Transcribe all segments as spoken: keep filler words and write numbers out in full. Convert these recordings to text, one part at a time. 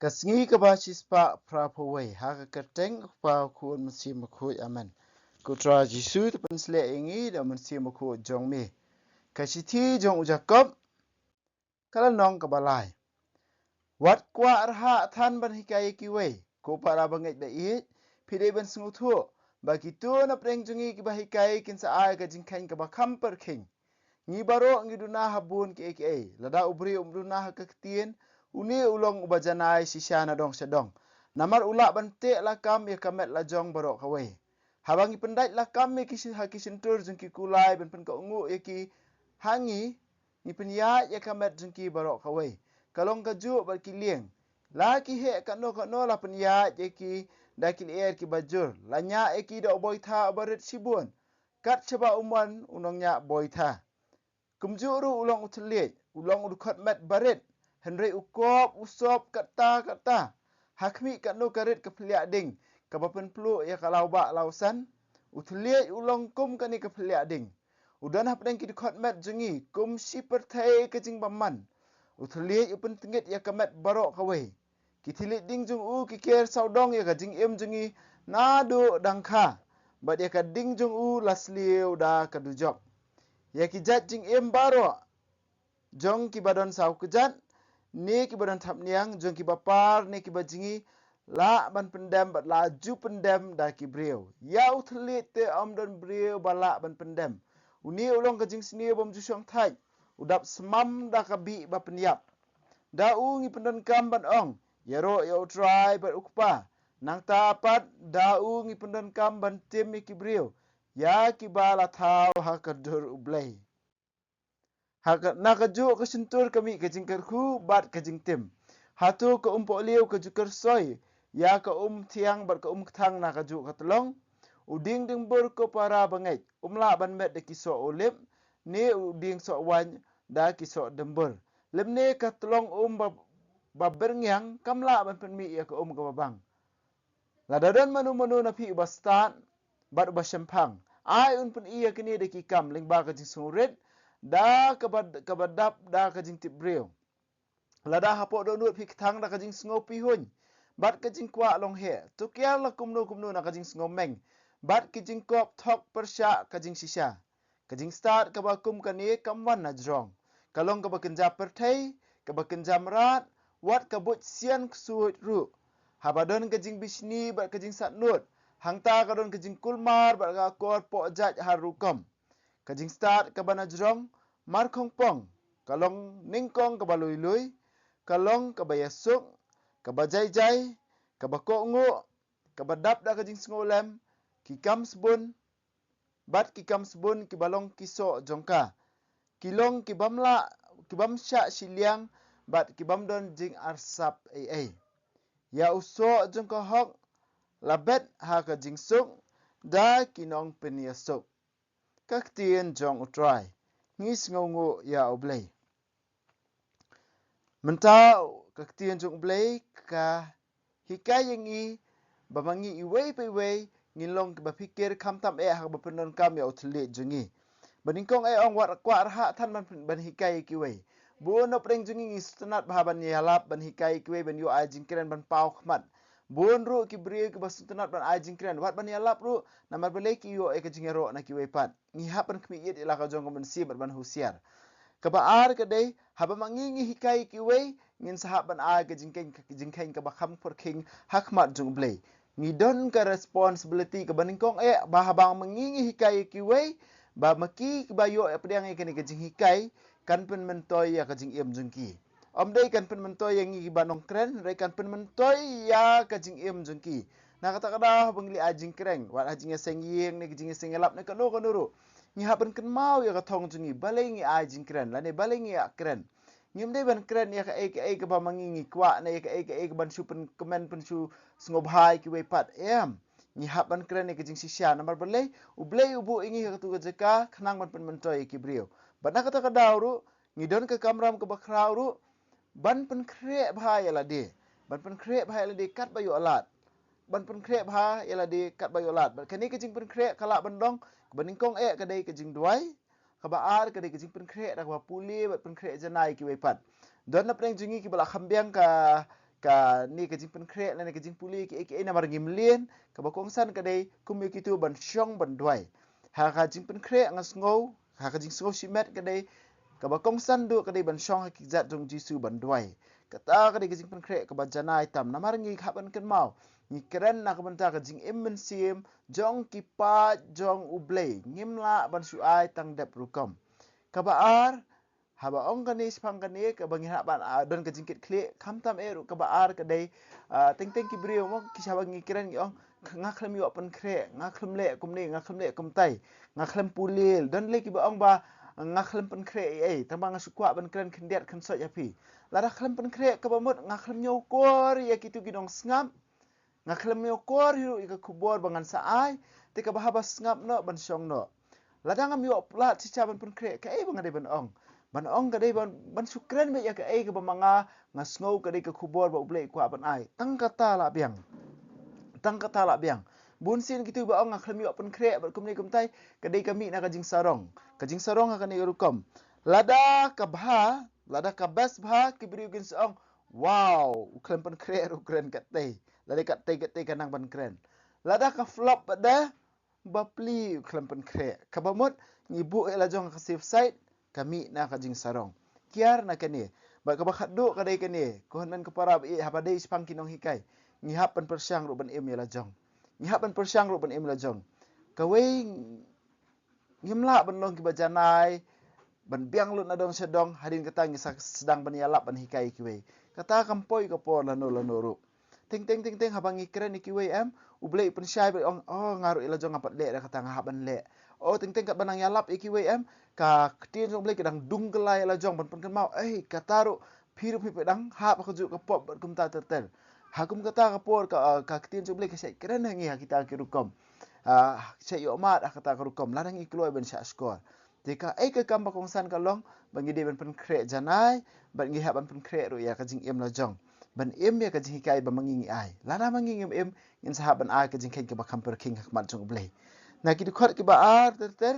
Ka sngi kaba shispah phraphew wei, ha ka kyrteng u Kpa, u Khun, u Mynsiem Bakhuid. Amen. Ko Trai Jisu, to pynsleh ïa ngi da u Mynsiem Bakhuid jong me. Ka shithi jong u Jakob, ka lynnong kaba lai. Wat kwah rhah than ban hikai ïa kiwei, ko para bangeit ba ïeit, phi dei ban sngewthuh ba kito na pdeng jong ngi kiba hikai kin sa ai ka jingkheiñ kaba kham pyrkhing. Ngi baroh ngi duna ha bun kiei kiei. Lada u briew um duna ha ka ktien, une u long uba janai shisha na dong sha dong. Namar u lah ban teh lakam ïa ka met la jong baroh kawei. Haba ngi pyndait lakam ïa ki shi-, ha ki shyntur jong ki kulai ban pynkohnguh ïa ki ha ngi, ngi pynïaid ïa ka met jong ki baroh kawei. Ka long kajuh bad ki lieng. La ki heh kano kano la pynïaid ïa ki da ki lyer kiba jur. La ñiah ïa ki da u boitha uba rit shibun. Kat shaba u mon u nongñiah boitha. Kumjuh ruh u long u thylliej, u long u dkhot met barit. Hynrei u kop, u sop katta katta. Ha khmih katno ka rit ka phylliah ding, kaba pynpluh ïa ka lawbah lawsan. U thylliej u long kum kane ka phylliah ding. U don hapdeng ki dkhot met jong ngi, kum shi pyrthei ka jingbymman. U thylliej u pyntngit ïa ka met baroh kawei. Ki thylliej ding jong u ki ker sawdong ïa ka jingim jong ngi naduh dang kha, bad ïa ka ding jong u la sliew da ka dujok. Ïa ki jait jingim baroh, jong kiba don saw kjat, ne kiba don thapniang, jong kiba par, ne kiba jngi, lah ban pyndem bad la ju pyndem da ki briew. Ïa u thylliej te ym don briew ba lah ban pyndem. Une u long ka jingsniew bym ju shong thait, u dap smam da ka bih ba pynïap. Da u ngi pyndonkam ban ong, ïaroh ïa u Trai bad u Kpa. Nangta pat, da u ngi pyndonkam ban tim ïa ki briew, ïa kiba la thaw ha ka dur U Blei. Ha ka, na kajuh ka shyntur ka mih ka jingkyrkhu bad ka jingtim. Hato ka um pohliew ka ju kyrsoi ïa ka um thiang bad ka um kthang na kajuh ka tlong? U dieng dyngbur, ko para bangeit, um lah ban met da ki soh olib, ne u dieng soh waiñ da ki soh dyngbur. Lymne ka tlong um ba, ba byrngiang kam lah ban pynmih ïa ka um kaba bang. Lada don mano mano na phi uba stad bad uba shemphang, ai un pyni ïa kine da ki kam lyngba ka jingsngewrit, da kaba, kaba dap da ka jingtip briew. Lada hapoh dohnud phi kthang da ka jingsngew pihuiñ bad ka jingkwah long heh, to kiar la kumno kumno na ka jingsngew meng bad ki jingkop thok pyrshah ka jingshisha. Ka jingstad kaba kum kane kam wan na jrong. Ka long kaba kynja pyrthei, kaba kynja mrad, wat ka buit sian ksuid ruh. Haba don ka jingbishni bad ka jingsatnud, hangta ka don ka jingkulmar bad ka akor pohjait har rukom. Ka jingstad kaba na jrong markhongpong, ka long nyngkong kaba lui lui, ka long kaba ïasuk, kaba jai jai, kaba kohnguh, kaba dap da ka jingsngewlem, ki kam sbun, bad ki kam sbun kiba long ki soh jong ka. Ki long kibym lah, kibym shah shiliang, bad kibym don jingarsap ei ei. Ïa u soh jong ka hok la bet ha ka jingsuk, da ki nongpynïasuk. Ka ktien jong U Trai. Ngi sngewnguh ïa U Blei. Mynta ka ktien jong U Blei ka hikai ïa ngi ba ma ngi iwei pa iwei ngin long kiba phikir khamtam eh ha kaba pyndonkam ïa u thylliej jong ngi. Ba nyngkong eh ong, wat kwah rhah than ban, ban hikai ïa kiwei. Bun na pdeng jong ngi ngi sngewtynnat bha ban ïalap, ban hikai ïa kiwei, ban ïoh ai jingkren, ban paw khmat. Bun ruh ki briew kiba sngewtynnat ban ai jingkren, wat ban ïalap ruh, namar balei ki ïoh ïa ka jingïaroh na kiwei pat. Ngi hap ban khmih ïit ïa la ka jong ka mynsiem bad ban husiar. Kaba ar ka dei, haba ma ngi ngi hikai ïa kiwei, ngin sa hap ban ai ka jingkheiñ, jingkheiñ kaba kham pyrkhing ha khmat jong U Blei. Ngi don ka responsibility kaba nyngkong eh, ba haba ma ngi ngi hikai ïa kiwei, ba ma ki kiba ïoh ïa pdiang ïa kane ka jinghikai, kan pynmyntoi ïa ka jingim jong ki. Ym dei kan pynmyntoi ïa ngi kiba nongkren, hynrei kan pynmyntoi ïa ka jingim jong ki. Na kata ka daw haba ngi leit ai jingkren, wat ha jingïaseng ïing ne ka jingïaseng ïalap ne kano kano ruh, ngi hap ban kynmaw ïa ka thong jong ngi, balei ngi ai jingkren lane balei ngi ïa kren. Ngim dei ban kren ïa kaei kaei kaba ma ngi ngi kwah ne ïa kaei kaei kaban shu pynkmen, pynshu sngewbha ïa kiwei pat. Em, ngi hap ban kren ïa ka jingshisha, namar balei? U Blei u buh ïa ngi ha katu ka jaka khnang ban pynmyntoi ïa ki briew. Bad na kata ka daw ruh, ngi don ka kamram kaba khraw ruh, ban pynkhreh bha ïa lade. Ban pynkhreh bha ïa lade katba ïoh lad. Ban pynkhreh bha ïa lade katba ïoh lad. Bad kane ka jingpynkhreh ka lah ban long, kaba nyngkong eh ka dei ka jingduwai, kaba ar ka dei ka jingpynkhreh da kaba pule bad pynkhreh janai ïa kiwei pat. Don na pdeng jong ngi kiba la kham biang ka kane ka jingpynkhreh lane ka jingpule kiei kiei namar ngim lien, kaba kongsan ka dei kum ïa kito ban shong ban duwai. Ha ka jingpynkhreh nga sngew, ha ka jingsngew shimet ka dei kaba kongsan duh ka dei ban shong ha ki kjat jong Jisu ban duwai. Kata ka dei ka jingpynkhreh kaba janai tam namar ngi hap ban kynmaw, ngi kren na ka bynta ka jingim mynsiem jong ki paid jong U Blei, ngim lah ban shu ai tang dep rukom. Kaba ar, haba ong kane shaphang kane kaba ngi hap ban, ah, don ka jingkitkhlieh, khamtam eh ruh kaba ar ka dei, ah, teng teng ki briew mo, ki shaba ngi kren ngi ong, nga khlem ïoh pynkhreh, nga khlem leh kumne, nga khlem leh kumtai, nga khlem pule. Don lei kiba ong ba nga khlem pynkhreh ei ei, tangba nga shu kwah ban kren khyndiat khynsoit ïa phi. Lada khlem pynkhreh kaba mut nga khlem ñiewkor ïa kito ki nongsngap, nga khlem ñiewkor hi ruh ïa ka khubor ba ngan sa ai, te kaba haba sngap noh ban shong noh. Lada ngam ïoh palat shisha ban pynkhreh, kaei ba nga dei ban ong? Ban ong ka dei ban, ban shu kren beit ïa kaei kaba ma nga nga sngew ka dei ka khubor ba U Blei u kwah ban ai. Tang kata lah biang. Tang kata lah biang. Bun sien kito ba ong nga khlem ïoh pynkhreh bad kumne kumtai, ka dei ka mih na ka jingsarong. Ka jingsarong ha kane ka rukom. Lada ka bha, lada ka best bha, ki briew kin sa ong, wow, u khlem pynkhreh ruh u kren katai. Lada katai katai ka nang ban kren. Lada ka flop pat da, bapli u khlem pynkhreh. Kaba mut, ngi buh ïa la jong ka safe side, ka mih na ka jingsarong. Kiar na kane. Bad kaba khatduh ka dei kane, ko hynmen ko para ba ïeit, haba dei shaphang ki nonghikai, ngi hap ban pyrshang ruh ban im ïa la jong. Ngi hap ban pyrshang ruh ban im ïa la jong. Kawei, ngim lah ban long kiba janai, ban biang lut na dong sha dong, hadien kata ngi sa sdang ban ïalap ban hikai ïa kiwei. Kata kam poi ka por lano lano ruh. Teng teng teng teng haba ngi kren ïa kiwei em, U Blei u pynshai beit, ong, oh, nga ruh ïa la jong nga pat leh da kata, nga hap ban leh. Oh, teng teng katba nang ïalap ïa kiwei em, ka ktien jong U Blei ka dang dung kylla ïa la jong ban pynkynmaw, ei, kata ruh phi ruh phi pat dang hap ha kajuh ka pop bad kumta ter ter. Ha kum kata ka por ka, ah, ka ktien jong U Blei ka shait kren ha ngi ha kita ki rukom. Ah, shait ïohmad ha kata ka rukom, lada ngi kloi ban shah shkor. Te kaei ka kam ba kongsan ka long, ba ngi dei ban pynkhreh janai, bad ngi hap ban pynkhreh ruh ïa ka jingim la jong. Ban im ïa ka jinghikai ba ma ngi ngi ai. Lada ma ngi ngim im, ngin sa hap ban ai ka jingkheiñ kaba kham pyrkhing ha khmat jong U Blei. Na ki dkhot kiba ar ter ter,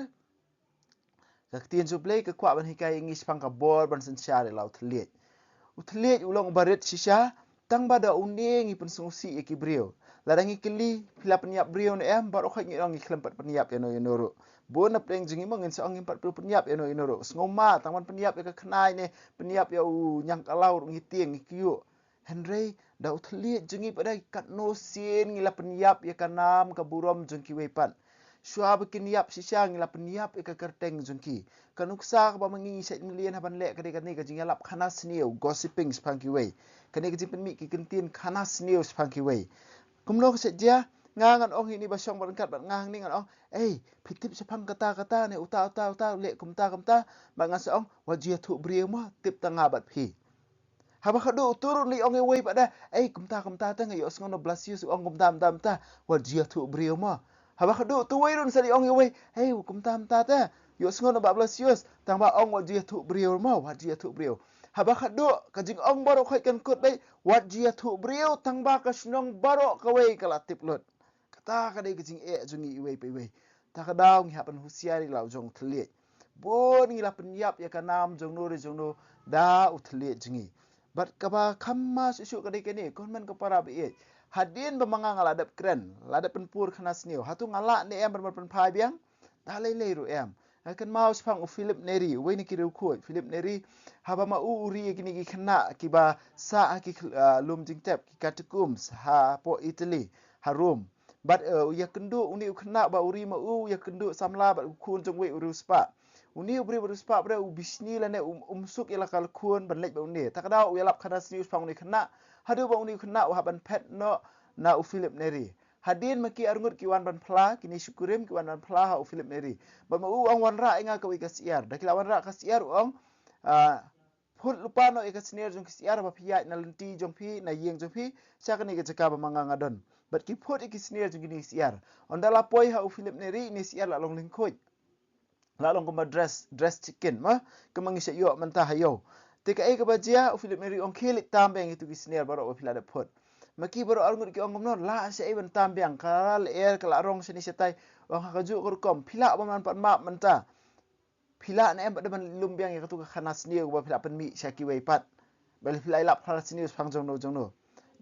ka ktien jong U Blei ka kwah ban hikai ïa ngi shaphang ka bor ban synshar ïa la u thylliej. U thylliej u long uba rit shisha, tangba da une ngi pynsngewsih ïa ki briew. Lada ngi kylli, phi la pynïap briew ne em, baroh khoit ngi ong ngi khlem pat pynïap ïano ïano ruh. Bun na pdeng jong ngi mo ngin sa ong ngim pat pynïap ïano ïano ruh. Sngewma, tang ban pynïap ïa ka khnai ne pynïap ïa u ñiangkhlaw ruh ngi tieng ngi kyiuh. Hynrei da u thylliej jong ngi pat da katno sien ngi la pynïap ïa ka nam ka burom jong kiwei pat. Shuwa ba kin ïap shisha ngi la pynïap ïa ka kyrteng jong ki. Ka nuksa kaba ma ngi ngi shait mlien ha ban leh ka dei kane ka jingïalap khana sniew, gossiping shaphang kiwei. Kane ka jingpynmih ki kyntien khana sniew shaphang kiwei. Kumno ka shait jia, nga ngan ong hi ni ba shong bad ryngkat bad nga hangne ngan ong, ei, phi tip shaphang kata kata ne uta uta uta, leh kumta kumta, bad ngan sa ong, wat ju ïathuh briew mo, tip tang nga bad phi. Haba khatduh utu ruh leit ong ïa uwei pat da, ei, kumta kumta te nga ïohsngew na u Blasius u ong kumta kumta kumta, wat ju ïathuh briew mo. Haba khatduh utu uwei ruh sa leit ong ïa uwei, ei, kumta kumta te, ïohsngew na u Bah Blasius, tangba ong wat ju ïathuh briew mo, wat ju ïathuh briew. Haba khatduh ka jingong baroh khoit kan kut beit, wat ju ïathuh briew, tangba ka shnong baroh kawei ka la tip lut. Kata ka dei ka jingeh jong ngi iwei pa iwei. Ta ka daw ngi hap ban husiar ïa la u jong u thylliej. Bun ngi la pynïap ïa ka nam jong no re jong no da u thylliej jong ngi. Bad kaba kham ma shuh shuh ka dei kane, ko hynmen ko para ba ïeit. Hadien ba ma nga nga la dep kren, la dep pynpur khana sniew. Hato nga lah ne em ban pynphai biang? Da lei lei ruh em. Nga kynmaw shaphang u Philip Neri, uwei na ki riewkhuid. Philip Neri, haba ma u u ri ïa kine ki khynnah kiba sah ha ki khl-, ah, lum jingtep, ki catacombs, hapoh Italy, ha Rome. Bad, eh, u ïakynduh, une u khynnah ba u ri ma u, u ïakynduh samla bad u khun jong uwei u riewspah. Une u briew ba riewspah ba u bishni lane um, um suk ïa la ka khun ban leit bad une. Ta ka daw u ïalap khana sniew shaphang une u khynnah. Haduh ba une u khynnah u hap ban phet noh na u Philip Neri. Hadien ma ki arngut ki wan ban phla, kine ki shikurim ki wan ban phla ha u Philip Neri. Bad ma u ong wanrah ïa nga kawei ka syiar. Da ki la wanrah ka syiar u ong, ah, phut lypa noh ïa ka sner jong ki syiar ba phi ïaid na lynti jong phi, na ïing jong phi, sha kane ka jaka ba ma nga nga don. Bad ki phut ïa ki sner jong kine ki syiar. Ynda la poi ha u Philip Neri, ine i syiar la long lyngkhuid. La long kumba dress, dress chicken, ma? Kumba ngi shait ïoh mynta ha ïew. Te kaei kaba jia, u Philip Neri u ong khie leit tam biang ïa kito ki sner baroh ba phi la dep phut. Ma ki baroh arngut ki ong kumno, lah shaei ban tam biang, ka la lyer, ka la rong shane shatai. U ong ha kajuh ka rukom, phi lah ban pan map mynta. Phi lah ne em pat da ban lum biang ïa kato ka khana sniew ba phi la pynmih sha kiwei pat. Ba phi la ïalap khana sniew shaphang jong no jong no.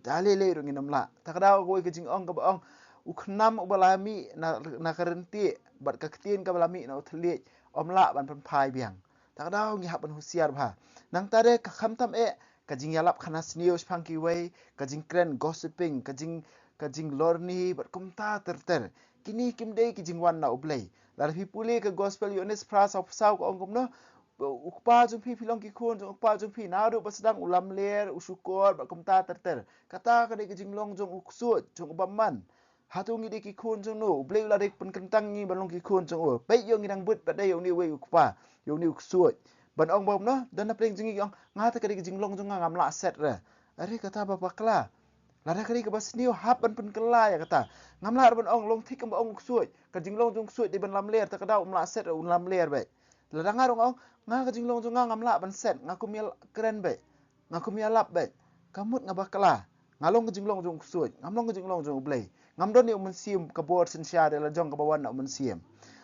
Da lei lei ruh ngin ym lah. Ta ka daw kawei ka jingong kaba ong, u khnam uba la mih na, na ka ryntieh bad ka ktien kaba la mih na u thylliej, ym lah ban pynphai biang. Ta ka daw ngi hap ban husiar bha. Nangta de ka khamtam eh ka jingïalap khana sniew shaphang kiwei, ka jingkren gossiping, ka jing, ka jinglorni bad kumta ter ter. Kine kim dei ki jingwan na U Blei. Lada phi pule ka gospel Ïoannis phra saw phew saw ka ong kumno, u kpa jong phi, phi long ki khun jong u kpa jong phi, naduh ba sdang u lamler, u shukor bad kumta ter ter. Kata ka dei ka jinglong jong u ksuid, jong u bymman. Hato ngi dei ki khun jong no? U Blei u la dei pynkyntang ngi ban long ki khun jong u. Peit ïoh ngi dang bud pat de ïa une uwei u kpa, ïa une u ksuid. Ban ong ba kumno, don na pdeng jong ngi ki ong, nga te ka dei ka jinglong jong nga, ngam lah set re. Are kata ba bakla. Lada ka dei kaba sniew hap ban pynkylla ïa kata. Ngam lah re ban ong long thik kumba ong u ksuid. Ka jinglong jong u ksuid dei ban lamler, ta ka daw um lah set re un lamler beit. Lada nga ruh nga ong, nga ka jinglong jong nga ngam lah ban set, nga kum ïa kren beit. Nga kum ïalap beit. Ka mut nga bakla. Nga long ka jinglong jong u ksuid, ngam long ka jinglong jong U Blei. Ngam don ïa u Mynsiem, ka bor synshar ïa la jong kaba wan na u Mynsiem.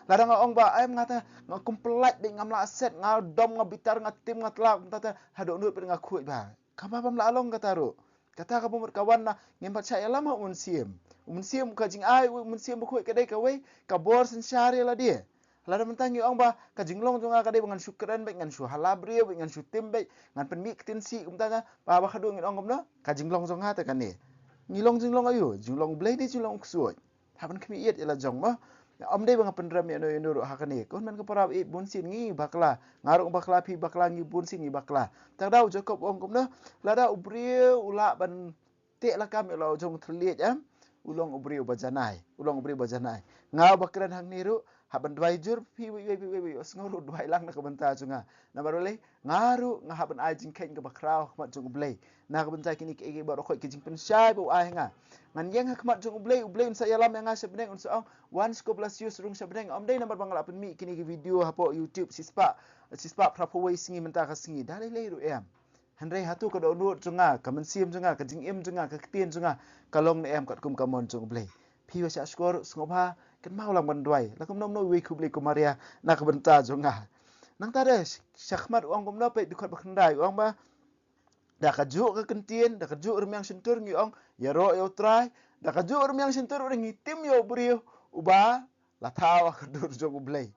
Lada nga ong ba, em nga te, nga kum pyllait beit, ngam lah set, nga dom, nga bitar, nga tim, nga tla, kumta te, haduh nud pat nga khuid bha. Kaba bym lah long kata ruh. Kata kaba mut ka wan na, ngim pat shah ïalam ha u Mynsiem. U Mynsiem ka jingai, u Mynsiem Bakhuid ka dei kawei, ka bor synshar ïa lade. Lada mynta ngi ong ba ka jinglong jong nga ka dei ba ngan shu kren beit, ngan shu hala briew beit, ngan shu tim beit, ngan pynmih ktien sih, kumta na, ba, ba haduh ngin ong kumno, ka jinglong jong nga te kane. Ngi long jinglong aïu, jinglong U Blei ne jinglong u ksuid? Hap ban khmih ïeit ïa la jong mo. Ym dei ba nga pynrem ïano ïano ruh ha kane. Ko hynmen ko para, eh, bun sien ngi bakla. Nga ruh bakla, phi bakla, ngi bun sien ngi bakla. Ta ka daw u Jakob u ong kumno, lada u briew u lah ban teh lakam ïa la u jong u thylliej, em, u long u briew ba janai, u long u briew ba janai. Nga ba kren hangne ruh, hap ban duwai jur, phi wei wei wei wei, sngew ruh duwai lang na ka bynta jong nga. Namar balei, nga ruh nga hap ban ai jingkheiñ kaba khraw ha khmat jong U Blei. Na ka bynta kine kiei kiei baroh, khoit ki jingpynshai ba u ai ha nga. Ngan ïeng ha khmat jong U Blei, U Blei un sa ïalam ïa nga sha bneng, un sa ong, wan sha ka Blasius rung sha bneng. Ym dei namar ba nga la pynmih kine ki video hapoh YouTube, shispah, shispah phraphew wei sngi mynta ka sngi. Da lei lei ruh em. Hynrei hato ka dohnud jong nga, ka mynsiem jong nga, ka jingim jong nga, ka ktien jong nga, ka long ne em katkum ka mon jong U Blei? Phi ba shah shkor, sngewbha kynmaw lang ban duwai. La kumno kumno, wei khublei ko Maria na ka bynta jong nga. Nangta de, shakhmat u ong kumno, peit dkhot ba khyndai, u ong ba, da kajuh ka ktien, da kajuh rmiang shyntur ngi ong, ïaroh ïa U Trai, da kajuh rmiang shyntur ruh ngi tim ïa u briew uba la thaw ha ka dur jong U Blei.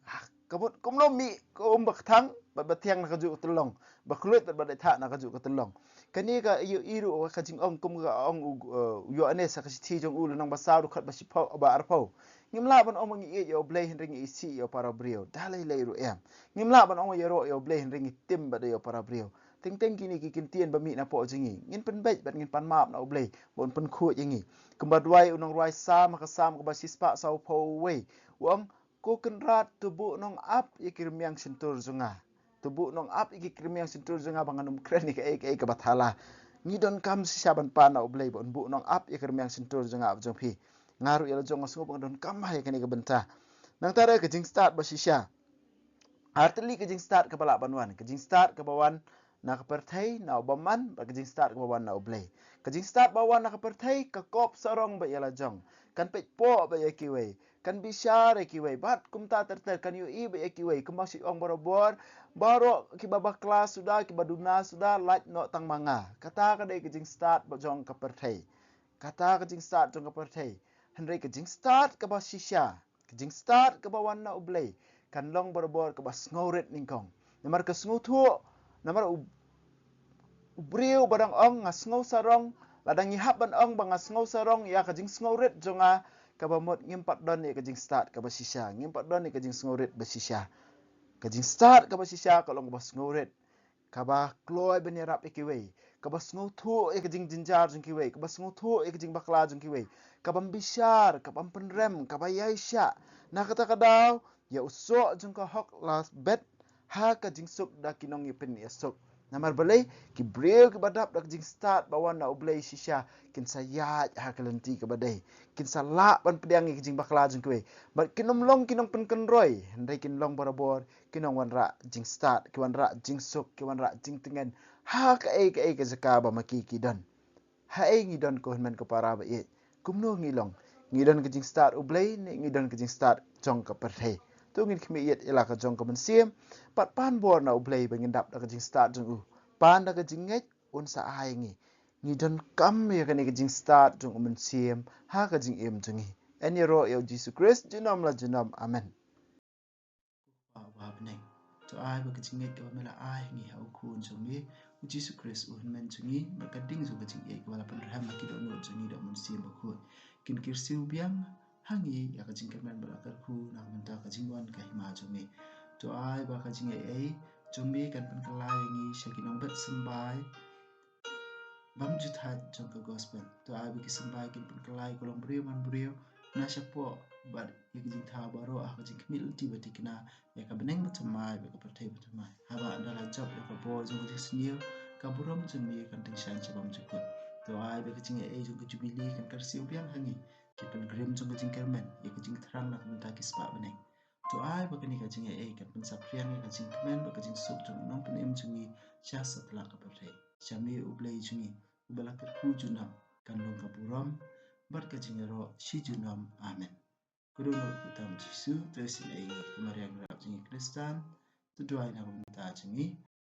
Ah, ka mut kumno mih ka um ba kthang bad ba thiang na kajuh ka tyllong, ba khluit bad ba dei thah na kajuh ka tyllong. Kane ka ïohi ruh ka jingong kum ka ong u, eh, u Ïoannis ha ka shithi jong u lynnong ba saw dkhot ba shiphew, ba arphew. Ngim lah ban ong ba ngi ïeit ïa U Blei hynrei ngi isih ïa u para briew. Da lei lei ruh em. Ngim lah ban ong ba ïaroh ïa U Blei hynrei ngi tim bad ïa u para briew. Teng teng kine ki ktien ba mih napoh jong ngi, ngin pynbeit bad ngin pan map na U Blei ba un pynkhuid ïa ngi. Kumba duwai u nongrwai Salm ha ka Salm kaba shispah sawphew wei, u ong, Ko Kynrad, to buh nongap ïa ki rmiang shyntur jong nga. To buh nongap ïa ki rmiang shyntur jong nga ba ngan ym kren ïa kaei kaei kaba thala. Ngi donkam shisha ban pan na U Blei ba un buh nongap ïa ki rmiang shyntur jong nga bad jong phi. Nga ruh ïa la jong nga sngew ba nga donkam ha ïa kane ka bynta. Nangta re ka jingstad ba shisha. Ar tylli ka jingstad kaba lah ban wan, ka jingstad kaba wan na ka pyrthei, na u bymman, bad ka jingstad kaba wan na U Blei. Ka jingstad ba wan na ka pyrthei, ka kop sarong bad ïa la jong. Kan peit poh bad ïa kiwei, kan bishar ïa kiwei, bad kumta ter ter, kan ïohi bad ïa kiwei, kumba shu ong barabor, baroh kiba bakla suda, kiba duna suda, lait noh tang ma nga. Kata ka dei ka jingstad ba jong ka pyrthei. Kata ka jingstad jong ka pyrthei. Hynrei ka jingstad kaba shisha, ka jingstad kaba wan na U Blei, kan long barabor kaba sngewrit nyngkong. Namar ka sngewthuh, namar u, u briew ba dang ong nga sngew sarong, lada ngi hap ban ong ba nga sngew sarong ïa ka jingsngewrit jong nga, kaba mut ngim pat don ïa ka jingstad kaba shisha, ngim pat don ïa ka jingsngewrit ba shisha. Ka jingstad kaba shisha ka long kaba sngewrit, kaba kloi ban ïarap ïa kiwei, kaba sngewthuh ïa ka jingjynjar jong kiwei, kaba sngewthuh ïa ka jingbakla jong kiwei, kaba bishar, kaba pynrem, kaba ïaishah. Na kata ka daw, ïa u soh jong ka hok la bet ha ka jingsuk da ki nongïapynïasuk. Namar balei, ki briew kiba dap da ka jingstad ba wan na U Blei shisha, kin sa ïaid ha ka lynti kaba dei. Kin sa lah ban pdiang ïa ka jingbakla jong kiwei. Bad kin ym long ki nongpynkynroi, hynrei kin long barabor ki nongwanrah jingstad, ki wanrah jingsuk, ki wanrah jingtngen ha kaei kaei ka jaka ba ma ki ki don. Haei ngi don ko hynmen ko para ba ïeit? Kumno ngi long? Ngi don ka jingstad U Blei ne ngi don ka jingstad jong ka pyrthei? To ngin khmih ïeit ïa la ka jong ka mynsiem, bad pan bor na U Blei ba ngin dap da ka jingstad jong u. Pan da ka jingngeit, un sa ai ngi. ngi donkam ïa kane ka jingstad jong u Mynsiem ha ka jingim jong ngi. Yn ïaroh ïa u Jisu Khrist junom la junom. Amen. Kpa uba ha bneng, to ai ba ka jingngeit kaba me la ai ha ngi ha u Khun jong me u Jisu Khrist u Hynmen jong ngi, bad ka ding jong ka jingngeit kaba la pynrhem ha ki dohnud jong ngi da u Mynsiem Bakhuid, kin kyrsiew biang ha ngi ïa ka jingkyrmen bad la kyrkhu na ka bynta ka jingwan ka hima jong me. To ai ba ka jingaiei jong me kan pynkylla ïa ngi sha ki nongbet symbai bymjukut jong ka gospel. To ai ba ki symbai kin pynkylla ïa ka longbriew manbriew na shapoh bad ïa ka jingthaw baroh ha ka jingkhmih lynti ba thikna ïa ka bneng bathymmai bad ka pyrthei bathymmai. Haba ynda la jop ïa ka bor jong ka jingsniew, ka burom jong me kan tyngshaiñ sha bymjukut. To ai ba ka jingaiei jong ka jubili kan kyrsiew biang ha ngi, ki pilgrim jong ka jingkyrmen ïa ka jingthrang na ka bynta ki spah bneng. To ai ba kane ka jingaiei kan pynsaphriang ïa ka jingkmen bad ka jingsuk jong u Nongpynim jong ngi sha satlak ka pyrthei. Sha me u Blei jong ngi uba la kyrkhu junom, kan long ka burom bad ka jingïaroh shi junom. Amen. Ka dohnud kyrteng Jisu, to isynei ïa ngi, ka Maria nongrep jong ngi Khristan, to duwai na ka bynta jong ngi.